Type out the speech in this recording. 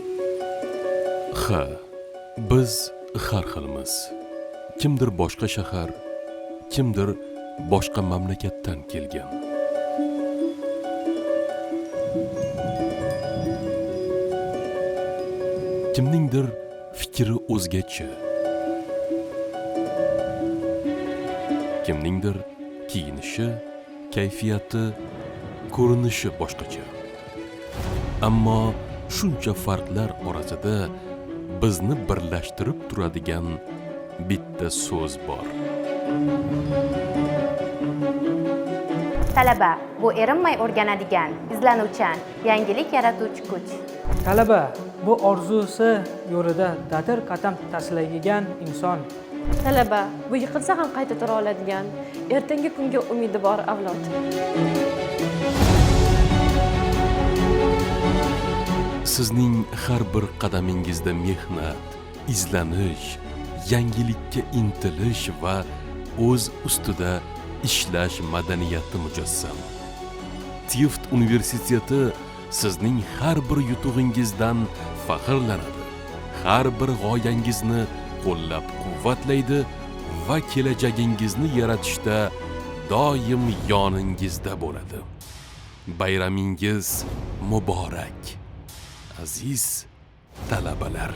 Ha, biz har xilmiz. Kimdir boshqa shahar, kimdir boshqa mamlakatdan kelgan. Kimningdir fikri o'zgacha. Kimningdir kiyinishi, kayfiyati, ko'rinishi boshqacha. Ammo shuncha farqlar orasida bizni birlashtirib turadigan bitta so'z bor. Talaba bu erinmay o'rganadigan, izlanuvchan, yangilik yaratuvchi kuch. Talaba bu orzusi yo'lida dadil qadam tashlaydigan inson. Talaba bu yiqilsa ham qayta tura oladigan, ertangi kunga umidi bor avlod. Sizning har bir qadamingizda mehnat, izlanish, yangilikka intilish va o'z ustida ishlash madaniyati mujassam. Teft universiteti sizning har bir yutug'ingizdan faxrlanadi. Har bir g'oyangizni qo'llab-quvvatlaydi va kelajagingizni yaratishda doim yoningizda bo'ladi. Bayramingiz muborak, aziz talabalar.